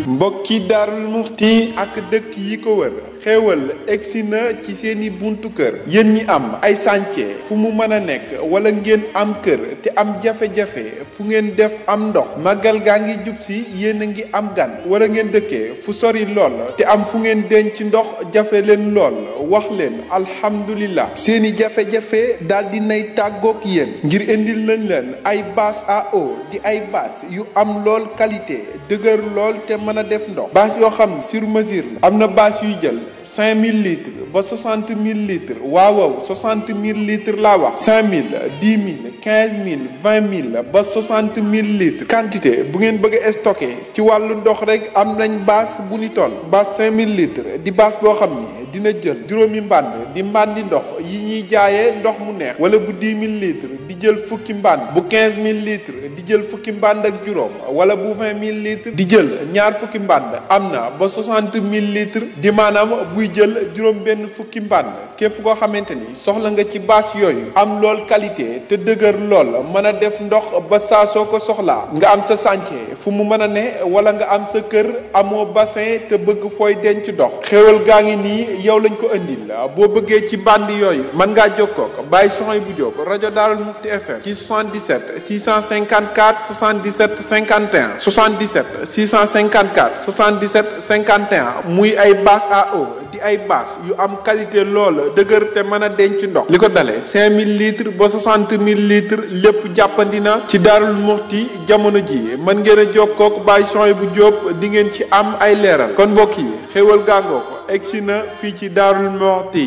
mbokki Daarul Muhti ak dëkk yi ko wër xéewal egsi na ci seeni buntu kër yéen ñi am ay chantier fu mu mën a nekk wala ngeen am kër te am jafe-jafe fu ngeen def am ndox màggal gaa ngi jub si yéen a ngi am gan wala ngeen dëkkee fu sori lool te am fu ngeen denc ndox jafe leen lool wax leen alhamdulillah seeni jafe-jafe daal di nay tàggook yéen ngir indil nañ leen ay bâche à eau di ay bâche yu am lool qualité dëgër lool te mën a def ndox bâche yoo xam sur mesure la am na bâche yuy jël 5000 litres ba 60 000 litres waaw 60 000 litres laa wax 5000 10 000 15 000 20 000 ba 60 000 litres quantité bu ngeen bëgg a stocké ci wàllu ndox rek am nañ bâche bu ni toll bâche 5000 litres di bâche boo xam ni dina jël juróomi mbànd di mbàndi ndox yi ñuy jaayee ndox mu neex wala bu 10 000 litres di jël fukki mbànd bu 15 000 litres di jël fukki mbànd ak juróom wala bu 20 000 litres di jël ñaar fukki mbànd am na ba 60 000 litres di maanaam buy jël juróom benn fukki mbànd képp koo xamante ni soxla nga ci bâche yooyu am lool qualité te dëgër lool mën a def ndox ba saa soo ko soxlaa nga am sa chantier fu mu mën a ne wala nga am sa kër amoo bassin te bëgg fooy denc ndox xéwal gaa ngi nii yow lañ ko andil boo bëggee ci band yooyu mën ngaa jokkoo ko bàyyi soxna bu Jóob rajo Daarul Muhti FM ci 77 654 77 51 77 654 77 51 muy ay bâche à eau di ay bâche yu am qualité lool dëgër te mën a denc ndox li ko dalee 5000 litres ba 60 000 litres lépp jàppandi na ci Daarul Muhti jamono ji mën ngeen a jokkoo ko bàyyi soxna bu Jóob di ngeen ci am ay leeral kon mbokk yi xéwal gàngoo ko egsi na fii ci Daarul Muhti.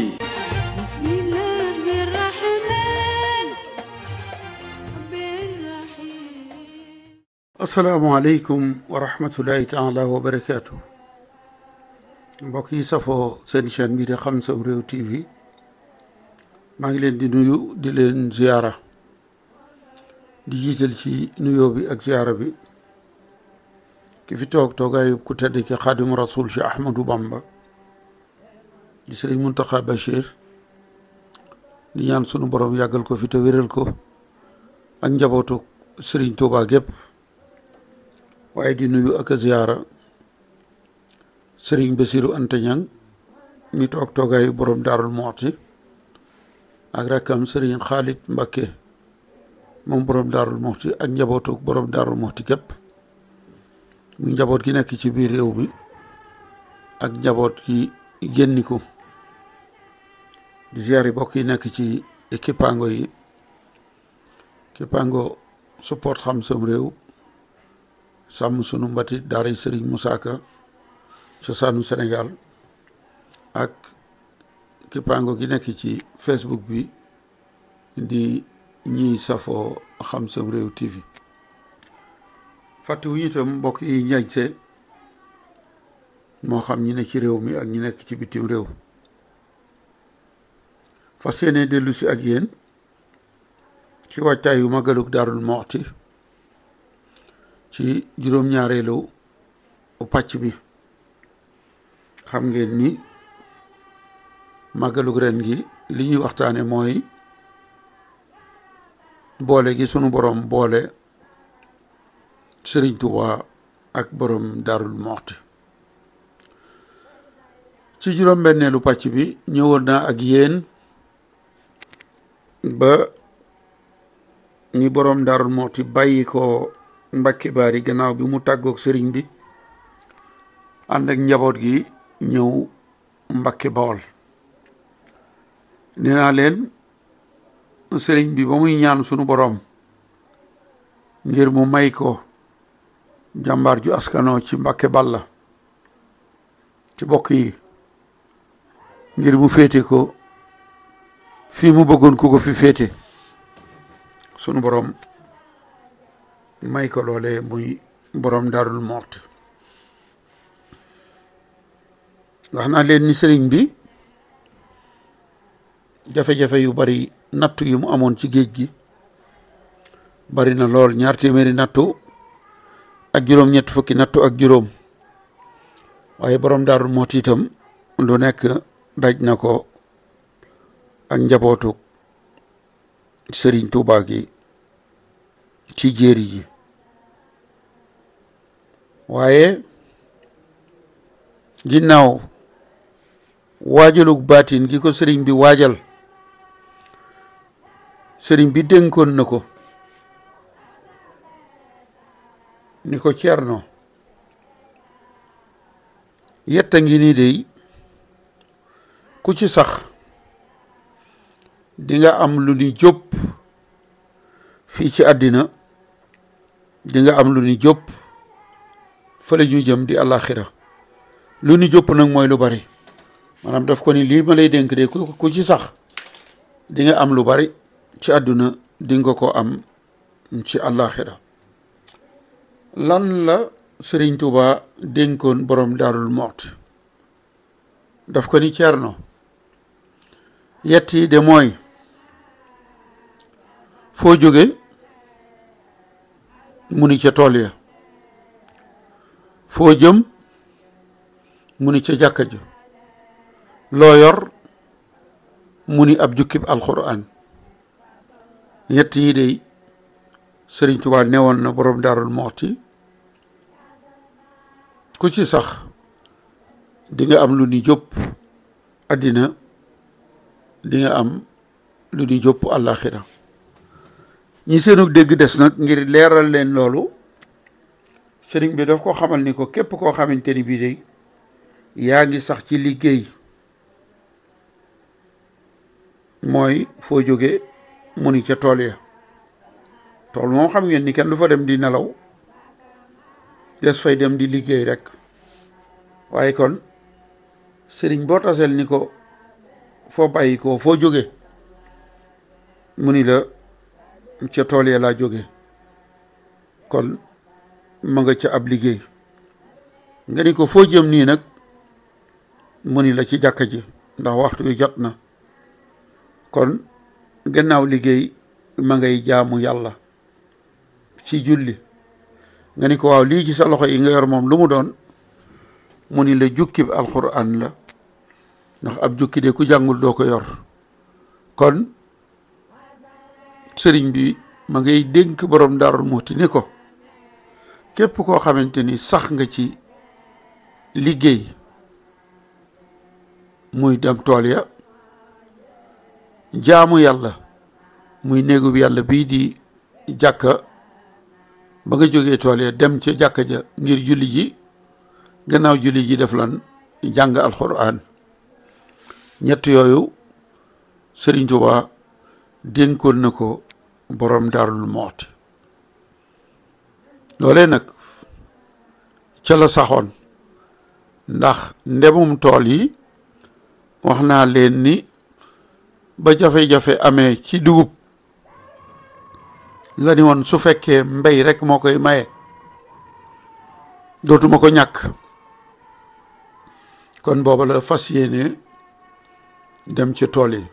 asalaamaaleykum wa rahmatullahi taala wa barakaatu mbokk yi safoo seen chaîne bi di Xam Sam Réew TV maa ngi leen di nuyu di leen ziyaara di jiital ci nuyoo bi ak ziyaara bi ki fi toogaayu ku tedd ki Xaadimu Rasuul Cheikh Ahmadou Bamba di Sëriñ Muntaxa Bachir di ñaan sunu borom yàggal ko fi te wéral ko ak njabootu Sëriñ Tuubaa gépp waaye di nuyu ak a ziyaara Sëriñ Basiru Anta Ñaŋ mi toogaayu Boroom Daaru Muhti ak rakkam Sëriñ Xaalit Mbakke moom Boroom Daaru Muhti ak njabootu Boroom Daaru Muhti gépp muy njaboot gi nekk ci biir réew mi ak njaboot gi génniku di ziyaari bokk yi nekk ci kippaango yi kippaango support Xam Sam Réew sàmm sunu mbatit daaray Sëriñ Musaa Ka cosaanu Sénégal ak kippaango gi nekk ci Facebook bi di ñiy safoo Xam Sam Réew TV fàttewuñu itam mbokk yi njañse moo xam ñi ne ci réew mi ak ñi nekk ci bitim réew fas yéene dellu si ak yéen ci waajtaayu màggalug Daarul Muhti ci juróom-ñaareelu pàcc bi xam ngeen ni màggalug ren gi li ñuy waxtaane mooy boole gi sunu borom boole Sëriñ Tuubaa ak Boroom Daarul Muhti ci juróom-benneelu pàcc bi ñëwoon naa ak yéen ba ni Boroom Daarul Muhti bàyyi ko Mbàkke Baari gannaaw bi mu tàggoog sëriñ bi ànd ak njaboot gi ñëw Mbàkke Bawol nee naa leen sëriñ bi ba muy ñaan sunu boroom ngir mu may ko jàmbaar ju askanoo ci Mbàkke Balla ci bokk yi ngir mu féete ko fii mu bëggoon ku ko fi féete sunu boroom may ko loolee muy Boroom Daarul Muhti wax naa leen ni sëriñ bi jafe-jafe yu bari natt yu mu amoon ci géej gi bari na lool, 2 téeméeri nattu ak juróom ñett fukki nattu ak juróom. waaye borom Daaru Muhti itam lu nekk daj na ko ak njabootu Sëriñ Tuubaa gi ci jéeri ji. waaye ginnaaw waajalug baatin gi ko sëriñ bi waajal, sëriñ bi dénkoon na ko ni ko Ceerno, yetta ngi nii dey ku ci sax di nga am lu ni jóp fii ci àddina, di nga am lu ni jóp fële ñu jëm di àllaaxira. lu ni jóp nag mooy lu bari, maanaam daf ko ni lii ma lay dénk de ku ci sax di nga am lu bari ci àdduna, di nga ko am ci àllaaxira. lan la Sëriñ Tuubaa dénkoon borom Daarul Muhti? daf ko ni Ceerno, yett yi de mooy foo jóge mu ni ca tool ya, foo jëm mu ni ca jàkka ja, loo yor mu ni ab jukkib alxuraan. yett yi de Sëriñ Tuubaa newoon na borom Daarul Muhti ku ci sax di nga am lu ni jóp àddina, di nga am lu ni jóp àllaaxira. ñi seenu dégg des nag ngir leeral leen loolu, sëriñ bi daf ko xamal ni ko képp koo xamante ni bii de yaa ngi sax ci liggéey, mooy foo jóge mu ni ca tool ya. tool moom xam ngeen ni kenn du fa dem di nelaw, des fay dem di liggéey rek. waaye kon sëriñ boo taseel ni ko foo bàyyi ko, foo jóge mu ni la ca tool ya laa jóge, kon ma nga ca ab liggéey. nga ni ko foo jëm nii nag mu ni la ci jàkka ji, ndax waxtu wi jot na, kon gannaaw liggéey ma ngay jaamu yàlla ci julli. nga ni ko waaw lii ci sa loxo yi nga yor moom lu mu doon mu ni la jukki bi alxuraan la, ndax ab jukki de ku jàngul doo ko yor. kon sëriñ bi ma ngay dénk borom Daarul Muhti ni ko képp koo xamante ni sax nga ci liggéey, muy dem tool ya, jaamu yàlla muy néegu bi yàlla bii di jàkka, ba nga jógee tool ya dem ca jàkka ja ngir julli ji, gannaaw julli ji def lan jàng alxuraan. ñett yooyu Sëriñ Tuubaa dénkoon na ko borom Daarul Muhti. loolee nag ca la saxoon, ndax ndemum tool yi wax naa leen ni ba jafe-jafe amee ci dugub la ni woon su fekkee mbéy rek moo koy maye dootuma ko ñàkk. kon booba la fas yéene dem ci tool yi.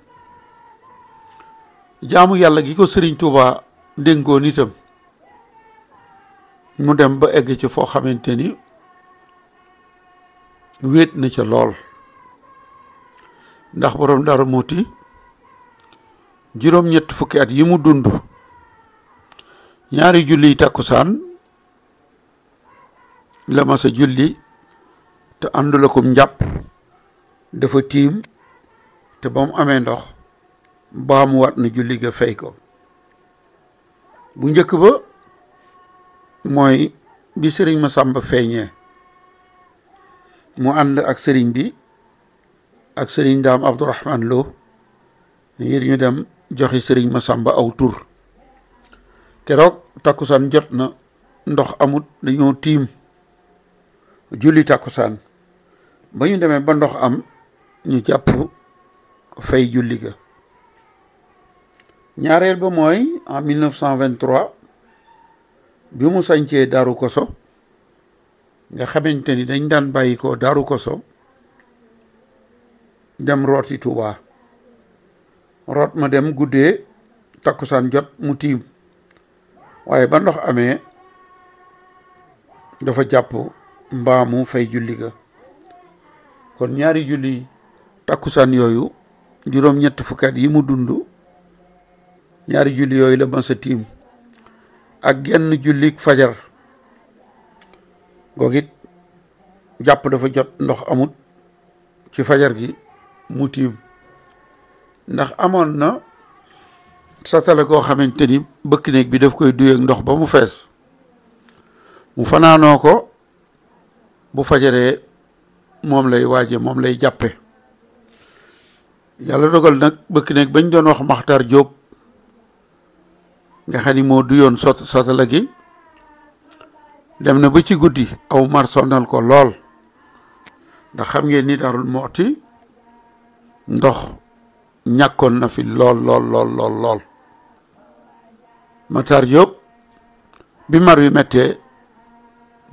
jaamu yàlla gi ko Sëriñ Tuubaa dénkoon itam mu dem ba egg ci foo xamante ni wéet na ca lool, ndax borom Daaru Muhti juróom-ñett fukki at yi mu dund, ñaari julli takkusaan la masa julli te àndul akum njàpp, dafa tiim, te ba mu amee ndox baamuwaat na julli ga fay ko. bu njëkk ba mooy bi sëriñ Masamba feeñee, mu ànd ak sëriñ bi ak sëriñ Daam Abdourahman Lo ngir ñu dem joxi sëriñ Masamba aw tur. keroog takkusaan jot na, ndox amut, dañoo tiim julli takkusaan. ba ñu demee ba ndox am, ñu jàpp fay julli ga. ñaareel ba mooy en 1923 bi mu sañcee Daaru Koso, nga xamante ni dañ daan bàyyi ko Daaru Koso dem rooti Tuubaa. root ma dem guddee takkusaan jot mu tiim, waaye ba ndox amee dafa jàpp mbaamu fay julli ga. kon ñaari julli takkusaan yooyu juróom-ñett fukkat yi mu dund ñaari julli yooyu la masa tiim ak genn jullik fajar googit jàpp dafa jot ndox amut ci fajar gi mu tiim ndax amoon na satala koo xamante ni bëkk néeg bi daf koy duyeeg ndox ba mu fees mu fanaanoo ko bu fajaree moom lay waaje moom lay jàppe. yàlla dogal nag bëkk néeg bañ doon wax Maxtaar Jóob nga xam ni moo duyoon satala gi dem na ba ci guddi aw mar sonal ko lool ndax xam ngeen ni Daaru Muhti ndox ñàkkoon na fi lool. Maxtaar Jóob bi mar wi mettee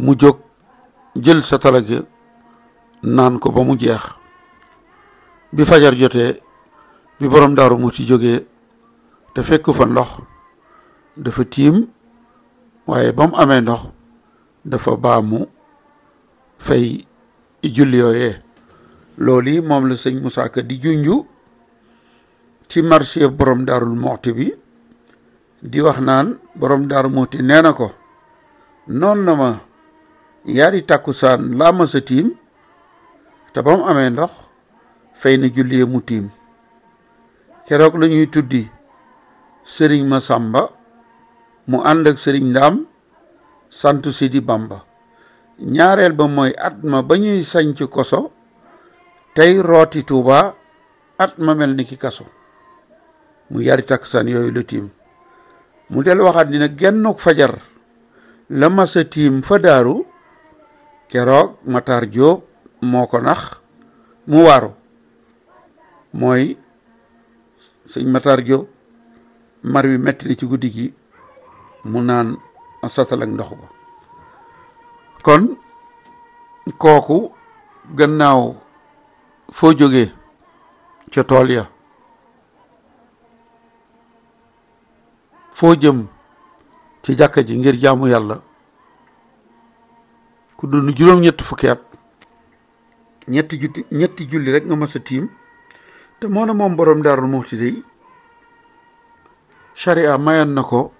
mu jóg jël satala gi naan ko ba mu jeex. bi fajar jotee bi borom Daaru Muhti jógee te fekk fa ndox dafa tiim waaye ba mu amee ndox dafa baamu fay julli yooyee. loolu yi moom la sëñ Moussa Ka di junju ci marché borom Daaru Muhti bi di wax naan borom Daaru Muhti nee na ko noon na ma yaari tàkkusaan laa ma sa tiim te ba mu amee ndox fay na julli mu tiim. keroog la ñuy tuddi sëriñ Masamba mu ànd ak sëriñ Ndaam santu Sidi Bamba. ñaareel ba mooy at ma ba ñuy sañc koso tey rooti Tuuba at ma mel ni ki kaso. mu yari takkusaan yooyu la tiim. mu del waxaat ni nag gennuk fajar la masa tiim fa Daaru keroog Maxtaar Jóob moo ko nax mu waaru. mooy sëñ Maxtaar Jóob mar wi metti li ci guddi gi mu naan satal ak ndox ba. kon kooku gannaaw foo jógee ca tool ya foo jëm ci jàkka ji ngir jaamu yàlla ku dund juróom-ñetti fukki at ñetti julli rek nga mas a tiim. te moo na moom borom Daaru Muhti day sharia mayoon na ko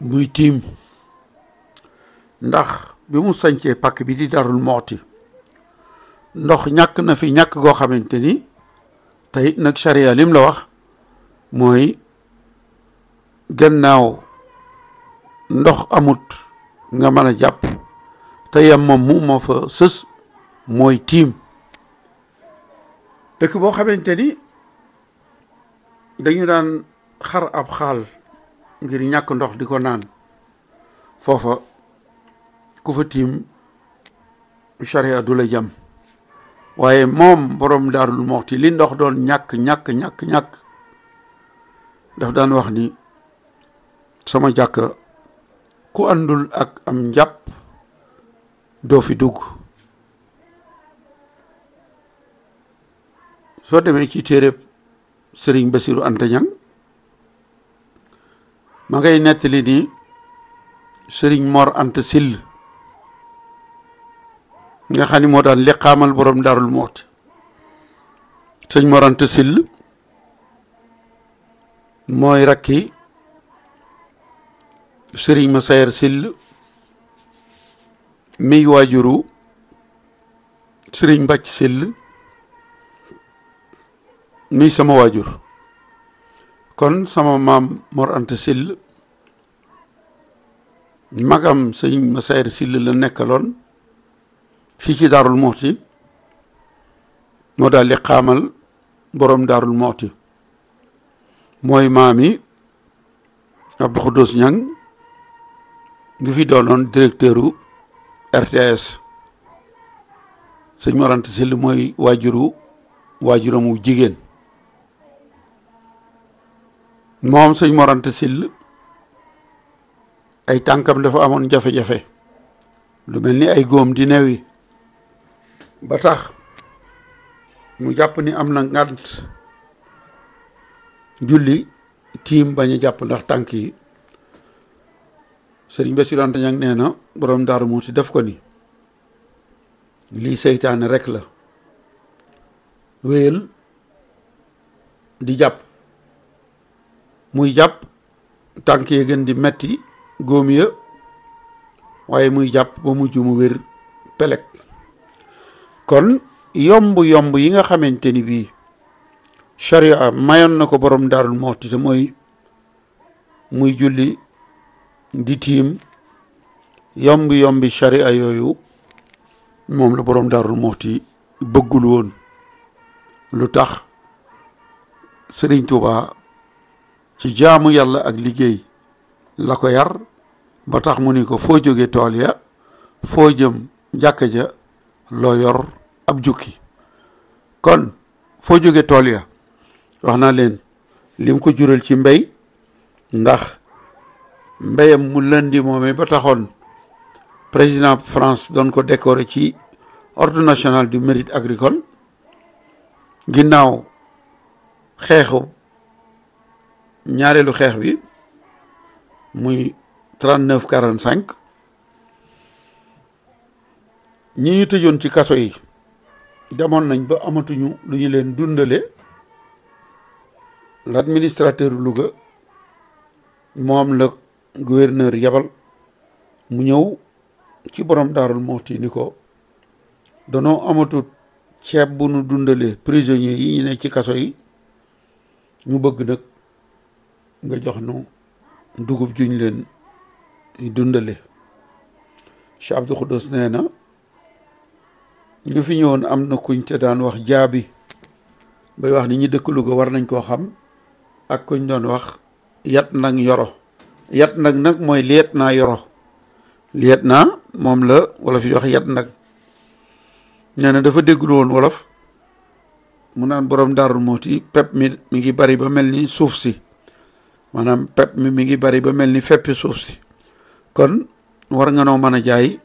muy tiim ndax bi mu sañcee pàkk bi di Daaru Muhti ndox ñàkk na fi ñàkk goo xamante ni te it nag sharia lim la wax mooy gannaaw ndox amut nga mën a jàpp te yem moom mu moo fa sës mooy tiim. dëkk boo xamante ni dañu daan xar ab xaal ngir ñàkk ndox di ko naan foofa ku fa tiim charia du la jam. waaye moom borom Daaru Muhti li ndox doon ñàkk daf daan wax ni sama jàkka ku àndul ak am njàpp doo fi dugg. soo demee ci téereb sëriñ Basiru Anta Ñaŋ ma ngay nettali ni sëriñ Mor Anta Sill nga xam ni moo daan liqaamal borom Daaru Muhti. sëñ Mor Anta Sill mooy rakki sëriñ Masayer Sill miy waajuru sëriñ Mbàcc Sill mi sama waajur. kon sama maam Mor Anta Sill magam sëñ Masayer Sill la nekkaloon fii ci Daaru Muhti moo daal di xaamal borom Daaru Muhti. mooy maami Abdou Khoudous Ñang ngi fi doonoon directeuru RTS. sëñ Mor Anta Sill mooy waajuramu jigéen. moom sëñ Mor Anta Sill ay tànkam dafa amoon jafe-jafe lu mel ni ay góom di newi ba tax mu jàpp ni am na ngànt julli tiim bañ a jàpp ndax tànk yi sëriñ Bassirou Anta Niang nee na borom Daaru Muhti def ko ni lii seytaane rek la, wéyal di jàpp, muy jàpp tànk yi gën di metti góom ya, waaye muy jàpp ba mujj mu wér pelek. kon yomb yomb yi nga xamante ni bii sharia mayoon na ko borom Daaru Muhti te mooy muy julli di tiim, yomb yombi sharia yooyu moom la borom Daaru Muhti bëggul woon. lu tax Sëriñ Tuubaa ci jaamu yàlla ak liggéey la ko yar, ba tax mu ni ko foo jóge tool ya, foo jëm jàkka ja, loo yor ab jukki. kon foo jóge tool ya wax naa leen lim ko jural ci mbéy, ndax mbéyam mu lëndi moomee ba taxoon président France doon ko décoré ci ordre national du mérite agricole. ginnaaw xeexu ñaareelu xeex bi muy 39-45 ñi ñu tëjoon ci kaso yi demoon nañ ba amatuñu lu ñu leen dundale. l'administrateur Louga moom la gouverneur yabal mu ñëw ci borom Daaru Muhti ni ko danoo amatut ceeb bu nu dundalee prisonniers yi ñu ne ci kaso yi, ñu bëgg nag nga jox nu dugub juñ leen dundale. Cheikh Abdou Khoudous nee na ñu fi ñëwoon am na kuñ te daan wax jaabi, bay wax ni ñi dëkk Louga war nañ koo xam, ak kuñ doon wax yat nag yoro. yat nag mooy liet naa yoro, liet naa moom la wala fi wax yat nag. nee na dafa déggul woon wolof, mu naan borom Daaru Muhti pepp mi ngi bari ba mel ni suuf si, maanaam pepp mi ngi bari ba mel ni feppi suuf si, kon war nga noo mën a jaay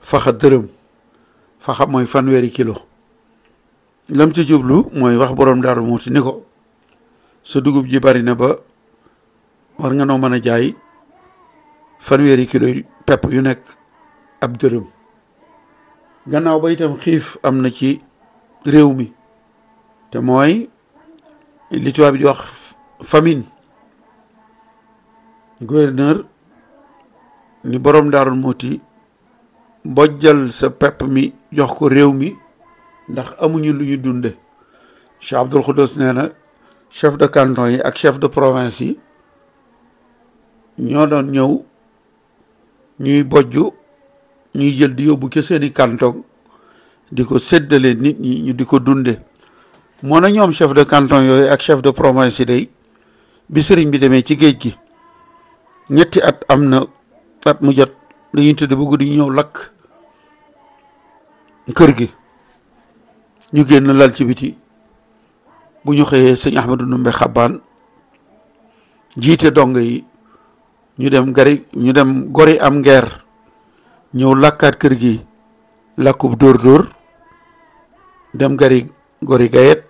faxa dërëm. faxa mooy 1 kilo. lam ci jublu mooy wax borom Daaru Muhti ni ko sa dugub ji bari na ba war nga noo mën a jaay 1 kilo pepp yu nekk ab dërëm. gannaaw ba itam xiif am na ci réew mi, te mooy li tubaab bi di wax famine. gouverneur ni borom Daaru Muhti bojjal sa pepp mi jox ko réew mi ndax amuñu lu ñu dunde. Cheikh Abdou Khoudous nee na chef de canton yi ak chef de province yi ñoo doon ñëw ñuy bojju, ñuy jël di yóbbu ca seeni canton di ko séddale nit ñi ñu di ko dunde. moo na ñoom chef de canton yooyu ak chef de province yi day bi sëriñ bi demee ci géej gi ñetti at am na, at mu jot dañuy tëdd bu guddi ñëw lakk kër gi, ñu génn lal ci biti. bu ñu xëyee sëñ Ahmadou Ndumbe Xabbaan jiite dong yi ñu dem gori am ngeer ñëw lakkaat kër gi, lakkub dóor dem gori gayet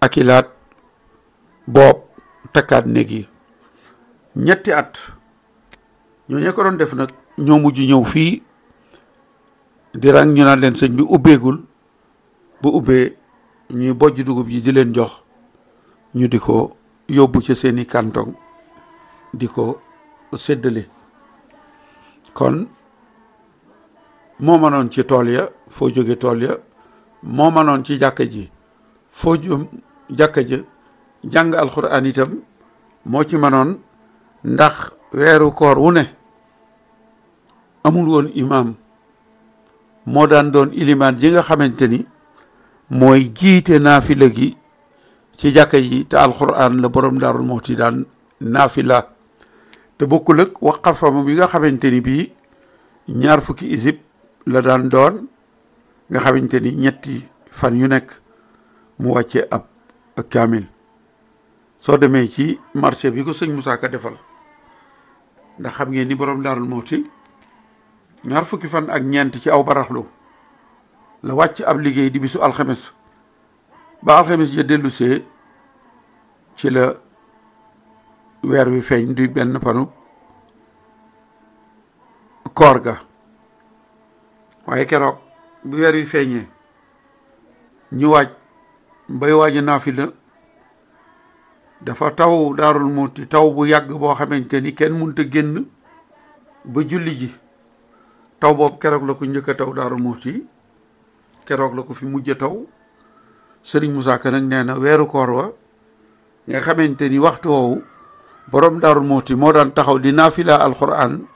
akilaat boob takkaat néeg yi. ñetti at ñoo ñe ko doon def nag ñoo mujj ñëw fii di rang ñu naan leen sëñ bi ubbeegul, bu ubbee ñuy bojj dugub ji di leen jox, ñu di ko yóbbu ci seeni canton di ko séddale. kon moo mënoon ci tool ya, foo jóge tool ya, moo mënoon ci jàkka ji, foo jëm jàkka ja. jàng alxuraan itam moo ci mënoon, ndax weeru koor wu ne amul woon imaam, moo daan doon ilimaan ji nga xamante ni mooy jiite naafila gi ci jàkka ji, te alxuraan la borom Daaru Muhti daan naafila. te bokkul ak waqafam bi nga xamante ni bii 2 fukki isib la daan doon, nga xamante ni ñetti fan yu nekk mu wàcce ab kaamil. soo demee ci marché bi ko sëñ Moussa Ka defal, ndax xam ngeen ni borom Daaru Muhti 2 fukki fan ak ñeent ci aw baraxlu la wàcc ab liggéey di bisu alxames, ba alxames ja dellusee ci la weer wi feeñ di benn panu koor ga waaye keroog bu weer wi feeñee ñu bay waaj naafila dafa taw Daarul Muhti taw bu yàgg boo xamante ni kenn mënut a génn ba julli ji taw boobu keroog la ko njëkk a taw Daarul Muhti keroog la ko fi mujj a taw Sëriñ Musaa Ka nag nee na weeru koor wa nga xamante ni waxtu woowu borom Daarul Muhti moo daan taxaw di naafila alquran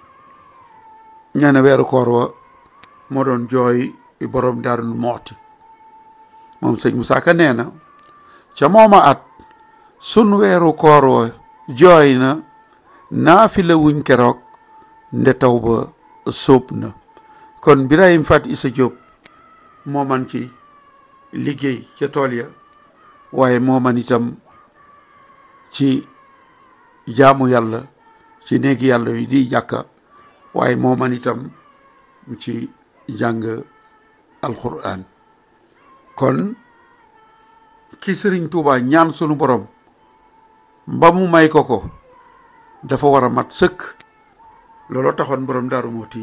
nee na weeru koor wa moo doon jooy borom Daarul Muhti moom sëñ Musaa Ka nee na ca mooma at sun weeru koor wa jooy na naafila wuñ keroog nde taw ba sóob na kon Birahim Fat Issa Diop moo man ci liggéey ca tool ya waaye moo man itam ci jaamu yàlla ci néegi yàlla yi di jàkka waaye moo man itam ci jàng alquran kon ki Sëriñ Tuubaa ñaan sunu borom ba mu may ko dafa war a mat sëkk looloo taxoon borom Daaru Muhti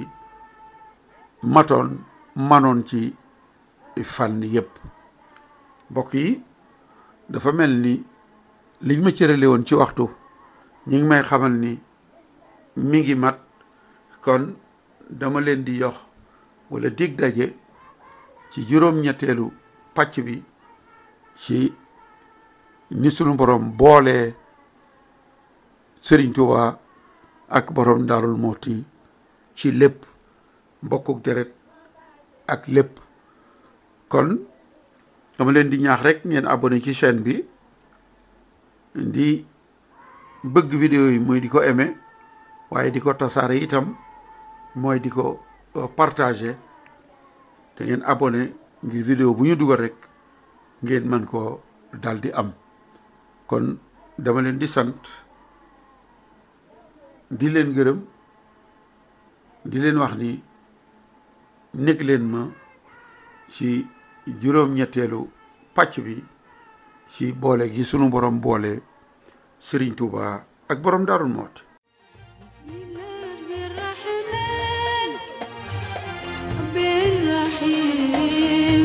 manoon ci fànn yépp mbokk yi dafa mel ni liñ ma cërale woon ci waxtu ñi ngi may xamal ni mi ngi mat kon dama leen di yox wala dig daje ci juróom-ñetteelu pàcc bi ci ni sunu borom boole Sëriñ Tuubaa ak borom Daarul Muhti ci lépp mbokkuk deret ak lépp kon dama leen di ñaax rek ngeen abonné ci chaîne bi di bëgg vidéo yi mooy di ko aimé waaye di ko tasaare itam mooy di ko partagé te ngeen abonné ngir vidéo bu ñu dugal rek ngeen mën ko dal di am kon dama leen di sant di leen gërëm di leen wax ni nekk leen ma ci juróom-ñetteelu pàcc bi ci boole gi sunu borom boole Sëriñ Tuubaa ak borom Daarul Muhti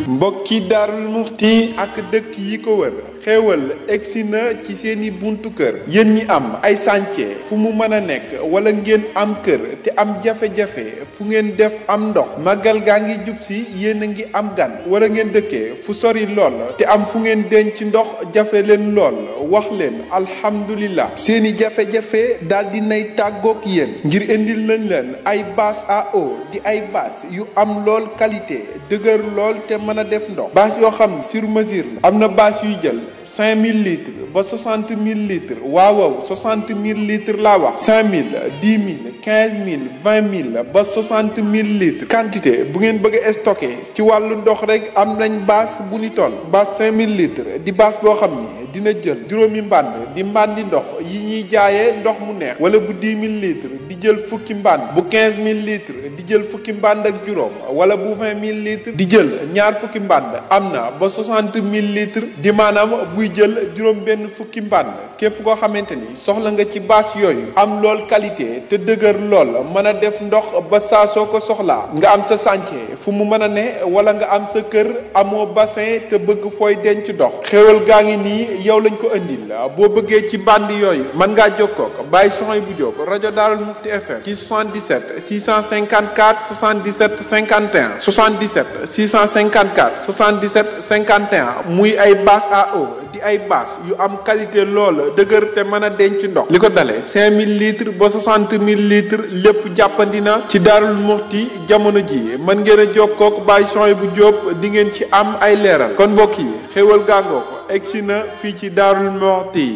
mbokki Daarul Muhti ak dëkk yi ko wër xéewal egsi na ci seeni buntu kër yéen ñi am ay chantier fu mu mën a nekk wala ngeen am kër te am jafe-jafe fu ngeen def am ndox màggal gaa ngi jub si yéen a ngi am gan wala ngeen dëkkee fu sori lool te am fu ngeen denc ndox jafe leen lool wax leen alhamdulillah seeni jafe-jafe daal di nay tàggook yéen ngir indil nañ leen ay bâche à eau di ay bâche yu am lool qualité dëgër lool te mën a def ndox bâche yoo xam sur mesure la am na bâche yuy jël 5000 litres ba 60 000 litres waaw 60 000 litres laa wax 5000 10 000 15 000 20 000 ba 60 000 litres quantité bu ngeen bëgg a stocké ci wàllu ndox rek am nañ bâche bu ni toll bâche 5000 litres di bâche boo xam ni dina jël juróomi mbànd di mbàndi ndox yi ñuy jaayee ndox mu neex wala bu 10 000 litres di jël fukki mbànd bu 15 000 litres di jël fukki mbànd ak juróom wala bu 20 000 litres di jël ñaar fukki mbànd am na ba 60 000 litres di maanaam buy jël juróom benn fukki mbànd képp koo xamante ni soxla nga ci bâche yooyu am lool qualité te dëgër lool mën a def ndox ba saa soo ko soxlaa nga am sa chantier fu mu mën a ne wala nga am sa kër amoo bassin te bëgg fooy denc ndox xéwal gaa ngi nii yow lañ ko indil boo bëggee ci bandi yooyu mën ngaa jokkoo ko Baye Souhaïbou Diop rajo Daarul Muhti FM ci 77 654 77 51 77 654 77 51 muy ay bâche à eau di ay bâche yu am qualité lool dëgër te mën a denc ndox li ko dalee 5000 litres ba 60 000 litres lépp jàppandi na ci Daarul Muhti jamono ji mën ngeen a jokkoo ko Baye Souhaïbou Diop di ngeen ci am ay leeral kon mbokk yi xéwal gàngoo ko egsi na fii ci Daarul Muhti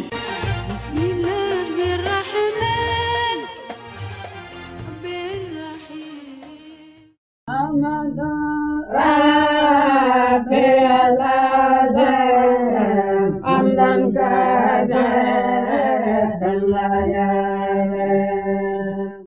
I'm